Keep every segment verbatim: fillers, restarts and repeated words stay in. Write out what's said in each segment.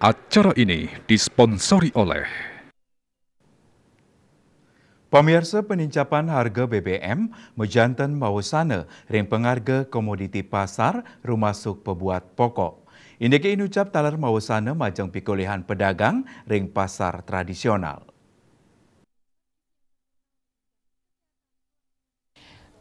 Acara ini disponsori oleh. Pamiarsa, panincapan harga B B M majanten mawasana ring pangarga komoditi pasar, rumasuk pabuat pokok. Indiké inucap taler mawasana majeng pikolihan pedagang ring pasar tradisional.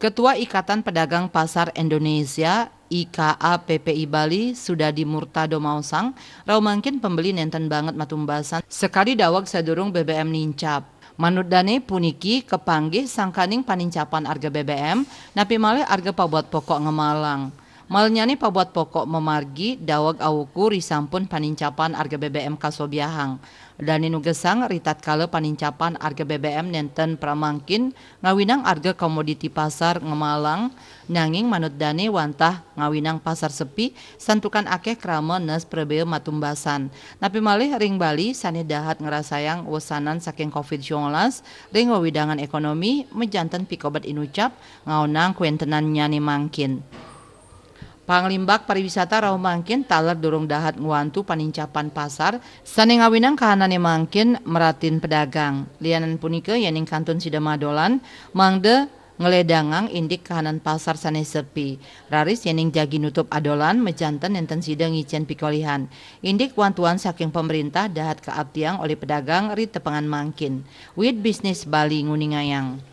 Ketua Ikatan Pedagang Pasar Indonesia, I K A P P I Bali, Sudadi Murtado maosang, rauh mangkin pembeli nénten banget matumbasan sakadi daweg sadurung B B M nincap. Manut dané puniki kapanggih sangkaning panincapan arga B B M, napi malih arga pabuat pokok ngemalang. Malnyané pabuat pokok mamargi daweg awuku risampun panincapan arga B B M kasobiahang. Dané nugesang ritatkala panincapan arga B B M nénten pramangkin ngawinang arga komoditi pasar ngemalang, nanging manut dané wantah ngawinang pasar sepi, santukan akéh krama nes prabéa matumbasan. Napi malih ring Bali sané dahat ngrasayang wesanan saking covid sembilan belas ring wewidangan ékonomi, majanten pikobet inucap ngaonang kawéntenannyané mangkin. Panglimbak pariwisata rauh mangkin taler durung dahat ngwantu panincapan pasar sané ngawinang kahanané mangkin maratin pedagang. Lianan punika, yéning kantun sida madolan, mangda ngledangang indik kahanan pasar sané sepi. Raris yéning jagi nutup adolan, majanten nénten sida ngicén pikolihan. Indik wantuan saking pamréntah dahat kaaptiang olih pedagang ri tepengan mangkin. Wit Bisnis Bali nguningayang.